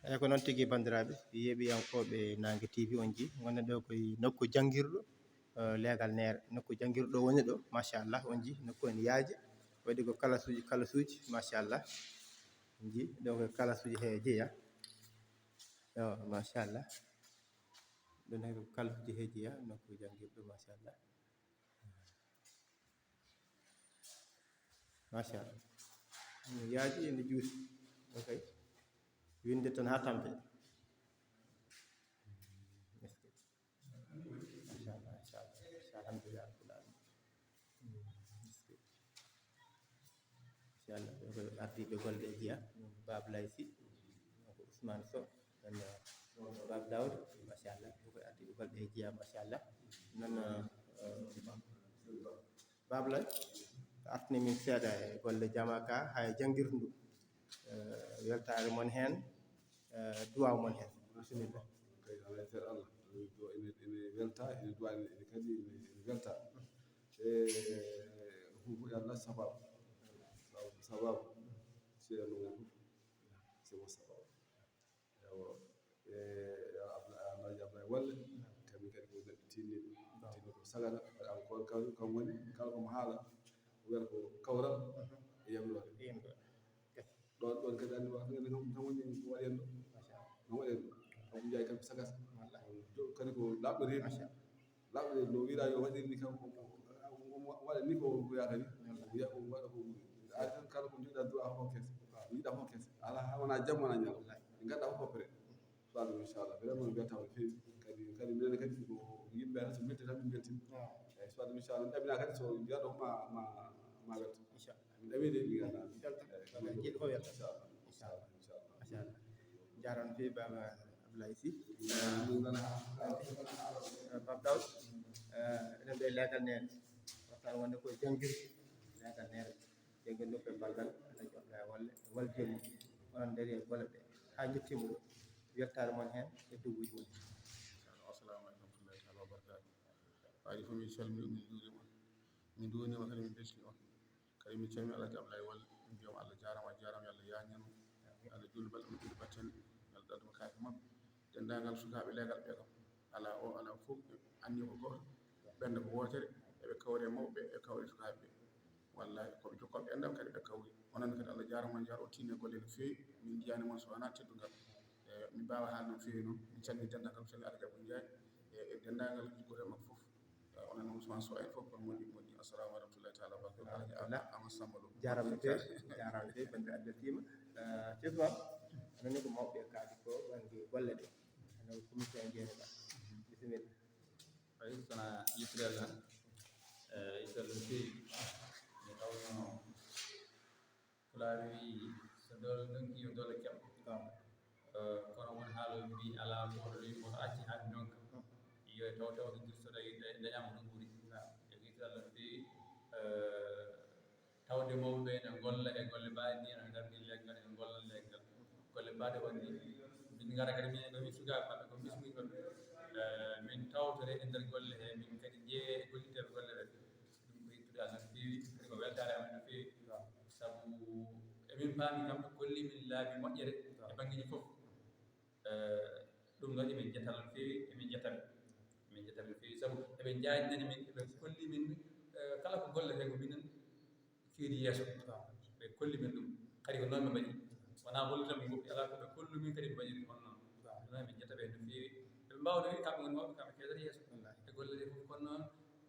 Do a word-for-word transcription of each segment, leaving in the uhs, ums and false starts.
Eyi, ko noon tigi, banndiraaɓe yeeɓiyankooɓe Naange T V, on njii, ngonɗen ɗo koye nokku janngirɗo, eh, leegal Neere. Nokku janngirɗo woni ɗo, machallah, on njii, nokku ene yaaji, waɗi ko kalasuuji, kalasuuji, machallah. On njii, ɗo ko kalasuuji he jeyaa. Yo, machallah. Ɗon he ko kalasuuji he jeyaa, nokku janngirɗo, machallah. Machallah. No yaaji, ene juuti. Ok. Winde tan haa tampe. Machallah, machallah. Alhamdulillah rabbil alamin. Machallah, ɓe ko ardiiɓe golle e jeyaa, Baba Lay Sy, ko Ousmane Sow, ɗon, Baba Daouda, machallah, ɓe ko ardiiɓe golle e jeyaa, machallah. Noon, eh, Baba Lay, artini min seeɗa e golle jamaa ka, haa e janngirdu ndu. Eh, weltaare mon heen, eh, duwaaw mon heen. Bisimilla. Kay, alaa e seeɗa Allah. Ene, ene welta, ene duwaa, ene, ene kadi, ene, ene welta. E, ko, ko Allah sababu. Sababu, sababu. Seeɗa no woni fof. C'est mon sababu. Ewa, e, Abla-, Alhaji Ablaye Walle, kamɓe kadi ko neɗɗo tinniiɗo, tinniiɗo ko sagata, waɗa encore kam, kam woni, kala ko mo haala, o wiyata ko kawral e yamiroore. Ɗon, ɗon kadi anndi wa-, kam, kam woni ko waɗi en ɗo. Machallah. No waɗi en ɗo. Abou Ndiaye kam ko sagata. Machallah. Jo-, kadi ko laaɓɗo reedu. Machallah. Laaɓɗo reedu, no wiira yo waɗir ni kam, ko, ko, ko waɗa ni ko, ko yaata ni. Machallah. Wiya ko waɗa ko ɓuri. Ari tan kala ko njiɗɗa du'a ko kese. Njiɗɗa ko kese. Alaa, wona jamma, wona ñalawma. Wallahi. Ɗi ngannduɗaa fof ko prêt. Ɗum, inchallah, vraiment mi weltaama no feewi. Kadi, kadi minen kadi ko yimɓe tan, so mbelti tan min mbeltima. Ah. Eyi, so waɗi, inchallah, mi ɗamina kadi so njiyaɗo ma, ma, ma welto. Inchallah. Mi ɗami de, mi nganndaa. Welta. Eyi, walla jiɗɗo fof welta. Inchallah, inchallah, inchallah. Machallah. Jaaraama no feewi, Baba Abdoulaye Sy. Eyi, min nganndaa. Eh, Baba Daouda, eh, eɗen ɗo e leegal Neere. Waxtaan wonde ko janngirde leegal Neere. Jaggan nokku e ballal, Alhaji Abdoulaye Walle, Walle Jolli, onon ndarii e golle ɗe haa njettiima ɗo. Weltaare mon heen e doguuji mon. Assalamu aleykum wa rahmatullahi taala wa barakatuh. Waali fof, min calminii on, min njuuriima on. Min nduwaniima kadi, min mbeltanii on. Kadi min calminii Alhaji Abdoulaye Walle, min mbiyii mo Allah jaaraama, a jaaraama, yo Allah yaañan mo. Yo Allah juutnu balɗe moƴƴe, juutnu batte moƴƴe, yo Allah dardu mo kaafi moƴƴe. Denndaangal sukaaɓe leegal ɓe kam, alaa o, alaa fof, ɓe anniya ko gooto, ɓernde ko wootere, eɓe kawri e mawɓe ɓe, eɓe kawri e sukaaɓe ɓe. Wallahi, ko ɓe jokkooɓe enɗam kadi ɓe kawri. Onon kadi, Allah jaaraama, on njaaraama, on tiinni e golle no feewi. Min njiyaani mon so wonaa teddungal. E, min mbaawaa haalde no feewi noon. Min calminii denndaangal, min calminii Alhaji Abou Ndiaye, e denndaangal jikkuuɓe makko fof. E, onon noon, Ousmane Sow en fof, kono moƴƴi, moƴƴi. Assalamu aleykum wa rahmatullahi taala wa barakatuh. Alhaji Amadou Samba Lo. Jaaraama no feewi, jaaraama no feewi, banndiraaɓe, a beltiima. E, Ceerno Sow, onon ni ko mawɓe e kaaɗi ko bannge golle ɗe. Hono commission jeeɗiɗo. Bisimilla. Eyi, kono yettude Allah tan. Eh, yettude Allah no feewi. Nde tawnoo Pulaar wii, so doole ndonki, yo doole keɓ. Eh, kono won haalooɓe mbii, alaa gooto leydi, woto acce haa ndonka. Yo taw taw so dirtoɗo, dañaama ko ɗum ɓuri. Naam. E yettude Allah no feewi. Eh, Tawde mawɓe ɓe ene ngolla e golle mbaɗe ni, ene ngardi leggal, ene ngolla leggal. Golle mbaɗe wonde, min ngara kadi, min, min sukaaɓe maɓɓe, ko bismil ɗon. Eh, min tawtore e nder golle he, min kadi njeyee e golliteeɓe golle ɓe. Ɗum ko yettude Allah no feewi, kadi ko weltaare amen no feewi. Sabu emin paami kamɓe kolli min laabi moƴƴere e banngeeji fof. Eh, ɗum noon emin njetta no feewi, emin njetta ɓe. Emin njetta ɓe no feewi, sabu eɓe njaajnani min, eɓe kolli min, eh, kala ko golletee ko minen keedi yeeso. Ɓe kolli min ɗum. Kadi ko noon ɓe mbaɗi. Wonaa holli tan ɓe ngoppi, alaa ko ɓe kollu min kadi ɓe mbaɗiri on noon. Ɗum noon emin njetta ɓe no feewi. Eɓe mbaawa no wiide kamɓe ngoni mawɓe, kamɓe keedata yeeso. Wallaahi. E golle ɗe fof kono noon,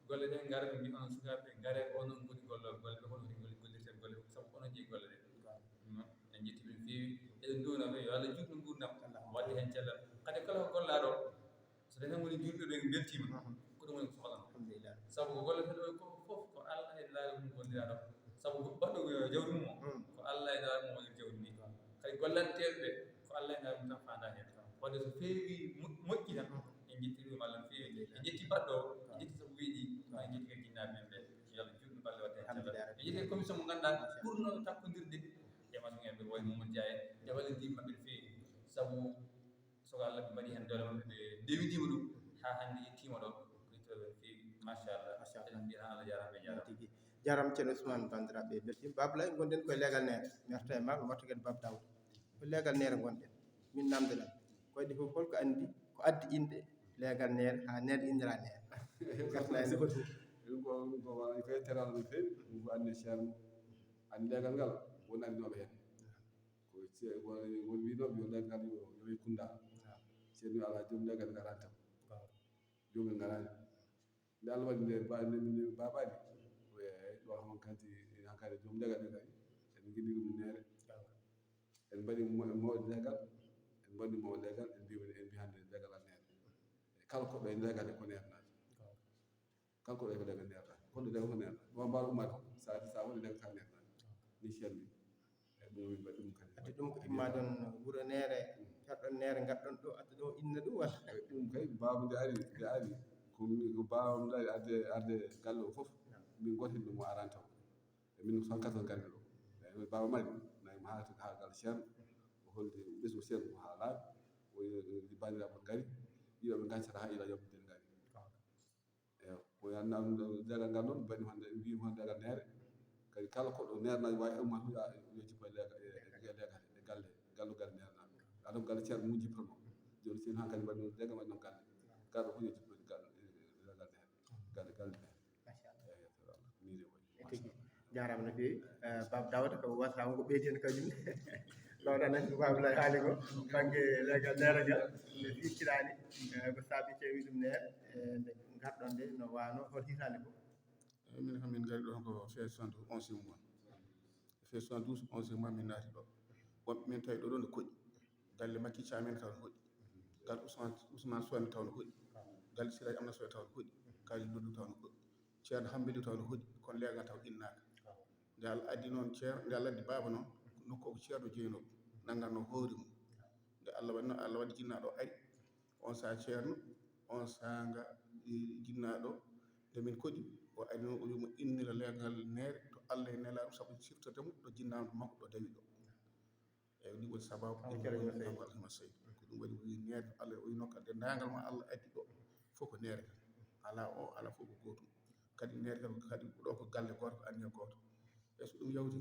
golle ɗe ngara ɓe mbiya onon sukaaɓe, ngare onon ngoni gollooɓe golle ɓe, hono woni golle gollirtee golle ɓe, sabu ko onon jeyi golle ɗe. Ɗum noon, en njetti ɓe no feewi. Eɗen nduwna ɓe, yo Allah juutnu nguurndam, waɗde heen cellal. Kadi kala ko gollaaɗo, so tawii tan woni juulɓe ɓe mbeltiima, ko ɗum woni ko sohlaa. Alhamdulillah. Sabu ko golleteeɗo ko fof ko Allah e Nulaaɗo mum golliraaɗo. Sabu baɗɗo jawdi mum o, ko Allah e Nulaaɗo mum woni jawdi ndi. Kadi gollanteeɓe ɓe, ko Allah e Nulaaɗo mum tan faandaa heen. Waɗde so feewi mo-, moƴƴi tan, en njetti ɗum Allah no feewi. En njetti baɗɗo o, en njetti sabu weeɗi, en njetti kadi jinnaaɓe men ɓe. Yo Allah juutnu balɗe, waɗde heen cellal. Alhamdulillah. En njetti commission mo ngannduɗaa ɓurno takkondirde e masoŋeeɓe, ko wayi no Mamadou Dia en, e wallidiiɓe maɓɓe no feewi. Sabu so ko Allah ɓe mbaɗi heen doole maɓɓe, ɓe ndewindiima ɗum, haa hannde yettiima ɗo, ko yettoɓe no feewi, machallah. Machallah. Eɗen mbiya tan Allah jaaraama, ɓe njaaraama. Tigi. Jaaraama, Ceerno Ousmane, banndiraaɓe, beltiima. Baba Lay, ngonɗen koye leegal Neere. Mi arta e ma, mi watta kadi Baba Daouda. Ko leegal Neere ngonɗen. Min namdoɗaa. Ko waɗi fof, holko anndi, ko addi innde leegal Neer, haa Neer inndiraa Neer? Gartana e goto. Ɗum ko, ɗum ko wano koye teral no feewi, ɗum ko anndi Ceerno. Anndi leegal ngal, won anndinooɓe heen. Ko ce-, won, won wiinooɓe yo leegal yo, yo e kunda. Ceerno ala joom leegal ngal antam. Joom en ngaraani. Nde Allah waɗi nde ba-, nde, nde baabaali, ɗo hon kanti, hankadi joom leegal ngal kadi, en ngiɗi ɗum Neere. En mbaɗi mo-, mawɗo leegal, en mbaɗi mawɗo leegal, en mbiimi, en mbi hannde leegal a Neere. Kala koɗɗo e leegal e ko Neere naati. Kala koɗɗo e ko leegal Neere naati. Koɗɗo leegal ko Neere naati. Ɗum mbaɗa ummaade, sa, sa woni leegal ka Neere naati. Ni Ceerno. E ɗum min mbaɗi ɗum kadi. Addi ɗum ko imma ɗon wuro Neere, perɗon Neere, ngadɗon ɗo, adda ɗo inna ɗum walla? E ɗum kay, baaba nde ari, nde ari, ko min, ko baaba nde ari arde, arde galle o fof, min goto heen ɗum o arani taw. E min cent quatre-vingts garmi ɗo. E min baaba mari, nayi mo haalata ko haalgal Ceerno, o holdi ɓesngu Ceerno ko haalaaɓe, o yi-, yi-, banndiraaɓe ngari, yiɗooɓe ngancata haa ila yawmi din ngari. Eyo, ko yannaa ɗum ɗo, leegal ngal noon, mbaɗi hannde, mbiimi hannde leegal Neere. Kadi kala koɗɗo Neere na waawi ummaade fof, yo jippo e leegal, e, e leegal, e galle, gallugal Neere na. Aɗa ɗum galle Ceerno mum jippono. Jooni sen han kadi mbaɗi noon leegal, mbaɗi noon galle. Garɗo fof yo jippo e galle, e leegal Neere. Galle, galle Neere. Machallah. Eyo, eyo, machallah. Nii de waɗi. E tigi. Jaaraama no feewi. Eh, Baaba Daawda ko wasa ko ɓeydi heen kañum. Ɗo tan en ko Baaba Lay haali ko bannge leegal Neere ngal. Ne firtiraani, eh, ko saabi ceewi ɗum Neere, eh, nde ngarɗon nde no waano, hol hitaande ko? Eyi, min kam min ngari ɗo ko feere soixante-onze mois. Feere soixante-douze, onze mois min naati ɗo. Wonɓe min tawi ɗo ɗo no koɗi. Galle Makki Caam en taw no hoɗi. Galle Ousmane, Ousmane Sow en taw no hoɗi. Galle Siraji Amna Sow en taw no hoɗi. Kaali Dudu taw no hoɗi. Ceerno Hambeli taw no hoɗi. Kono leegal taw innaaka. Nde Allah addi noon Ceerno, nde Allah addi baaba noon, nokku o ko Ceerno jeynoo. Nannganno hoore mum. Nde Allah waɗi noon, Allah waɗi jinnaaɗo o ari. On sahaa Ceerno, on sahaa nga, e, jinnaaɗo, nde min koɗi, o ari noon, o wiyi mo innira leegal Neere to Allah e Nelaaɗo, sabu siftorde mo ɗo jinnaaɗo makko ɗo dawi ɗo. Eyi, ɗum woni sababu Kanko Ceerno Ibrahima Seydi. Ko ɗum waɗi o wiyi Neere to Allah, o wiyi nokka denndaangal mo Allah addi ɗo, fof ko Neere kan. Alaa o, alaa fof ko gootum. Kadi Neere kan, kadi ko ɗo ko galle gooto, ko anniya gooto. E so ɗum yawti,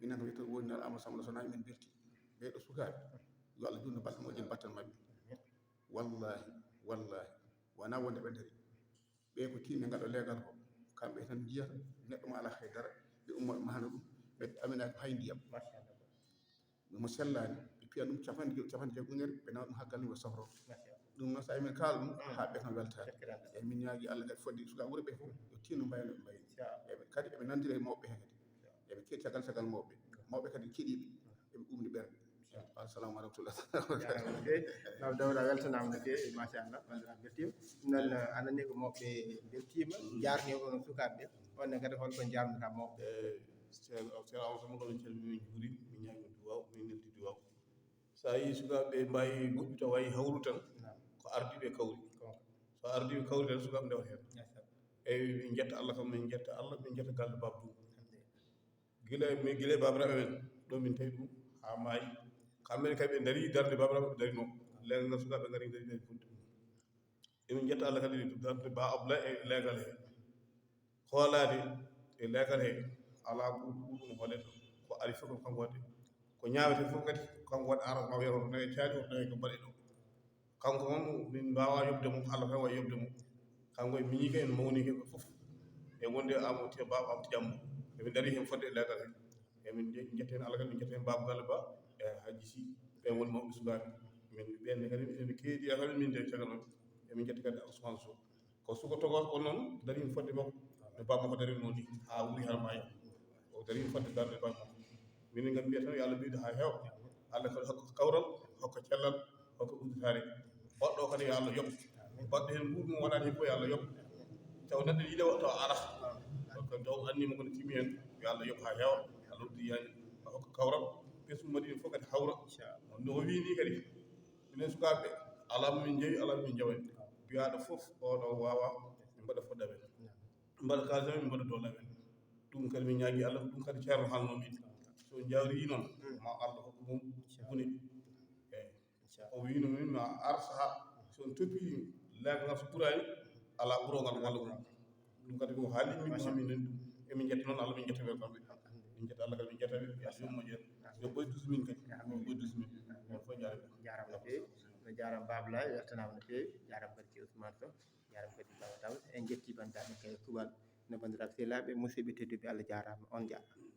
minen ko wiyetee woni Nelaaɗo Amadou Samba Lo, so wonaa min mbelti. Ɓee ɗo sukaaɓe, yo Allah juutnu balɗe moƴƴe, battal maɓɓe. Wallaahi, wallaahi, wonaa wonde ɓe ndarii. Ɓee ko tiiɗnde ngaɗo leegal ko, kamɓe tan njiyata, neɗɗo mo alaa hay dara, ɓe umma ɓe mahana ɗum, ɓe amina ko hay ndiyam. Machallah. Ɗum mo sellaani, ɓe piya ɗum capanɗe joy, capanɗe joy ujunere, ɓe nawa ɗum haa galle ɓe sohro. Machallah. Ɗum noon, so a min kaala ɗum, haa ɓe kam weltaade. Eyi, min ñaagii Allah kadi fodde sukaaɓe wuro ɓe fof, yo tiinno mbayno ɓe mbayni. Inchallah. Eɓe kadi, eɓe nanndira e mawɓe heen kadi. Eɓe keɗi caggal caggal mawɓe. Mawɓe kadi keɗiiɓe, eɓe umni ɓerɗe. Assalamu aleykum wa rahmatullah. Jaaraama no feewi. Baaba Daawda weltanaama no feewi, machallah, banndiraaɓe mbeltiima. Ɗum noon, a nanii ko mawɓe mbeltiima, njaarniima kono sukaaɓe ɓe. On ne kadi, holko njaarnoɗaa mawɓe? Eyi, Ceerno, Ceerno Amadou Samba Lo, min calminii, min njuuriima, min ñaagii duwaaw, min neldi duwaaw. So a yii sukaaɓe ɓe mbaawi goɗɗi taw wayi hawru tan, naam, ko ardiiɓe kawri. Ko. So ardiiɓe kawri tan, sukaaɓe ndewata heen. Ndeysaan. Eyi, min njetta Allah kam, min njetta Allah, min njetta galle Baaba Duum. Alhamdulillah. Gila, mi, gila e baabiraaɓe men, ɗo min tawi ɗum, haa maayi. Kamɓe ne kadi ɓe ndarii darnde baabiraaɓe ɓe ndarinoo. Leegal ngal sukaaɓe ngari, ngari, ngari, fulɓe. Emin njetta Allah kadi darnde Ba Abdoulaye e leegal he. Hoolaade e leegal he, alaa ɓur-, ɓurɗo ɗum hooleede. Ko ari fof ko kanko waɗde. Ko ñaawetee fof kadi, kanko waɗa arrangement, wiyata hoto nawe caali, hoto nawe ko mbaɗee ɗo. Kanko moom, min mbaawaa yoɓde mo, Allah tan waawii yoɓde mo. Kanko e miñiiko en, mawniiko en fof. E wonde Amadou Tiya Ba, Amadou Tiya Ba. Emin ndarii heen fodde e leegal he. Emin nje-, njetta heen Allah kadi, min njetta heen Baaba Galle Ba, e Hajji Sy, ɓeen woni mawɓe sukaaɓe. Min, ɓeen ne kadi, eɓe keedi e kadi, min nde caggal maɓɓe. Emin njetta kadi Ousmane Sow. Ko suka togo on noon, darii fodde makko, no baaba makko darii noon ni, haa wuli haa maayi. O darii fodde darnde baaba makko. Minen ngam mbiyata tan, yo Allah ɓeydu haa heewa. Allah kadi hokka kawral, hokka cellal, hokka udditaare. Baɗɗo kadi yo Allah yoɓ. Baɗɗo heen nguurndam wonani heen fof yo Allah yoɓ. Taw neɗɗo yiɗa o taw alaa. Ko taw anniya makko ne timmi heen, yo Allah yoɓ haa heewa. Allah uddi yaani, hokka kawral. Ɓesngu Madina fof kadi hawra. No o wiyi ni kadi. Minen sukaaɓe, alaa mo min njeyi, alaa mo min njawani. Biyaaɗo fof, oɗo waawaa, min mbaɗa fodde amen. Min mbaɗa kaalis amen, min mbaɗa doole amen. Ɗum kadi min ñaagii Allah, ɗum kadi Ceerno haalnoo min. So njawrii noon, ma Allah hokku ɗum gune. Eey. O wiino min ma ar sahaa, so on toppii leegal ngal so ɓuraani, alaa ɓuroo ngal walla ɗum. Ɗum kadi ko haalii min, ko min nani ɗum. Emin njetta noon Allah, min njetta ɓe kamɓe. Min njetta Allah kadi, min njetta ɓe. Yo Allah yurmo ƴeen. Yo ɓoy dus min kadi. Yo ɓoy dus min. On fof njaarama. Jaaraama no Jaaraama Baaba Laay, weltanaama no feewi. Jaaraama kadi ci Ousmane Sow, jaaraama kadi Baba Daouda. En njetti banndiraaɓe kay kuuɓal no banndiraaɓe sehilaaɓe, musidɓe tedduɓe, Allah jaaraama, on jaaraama.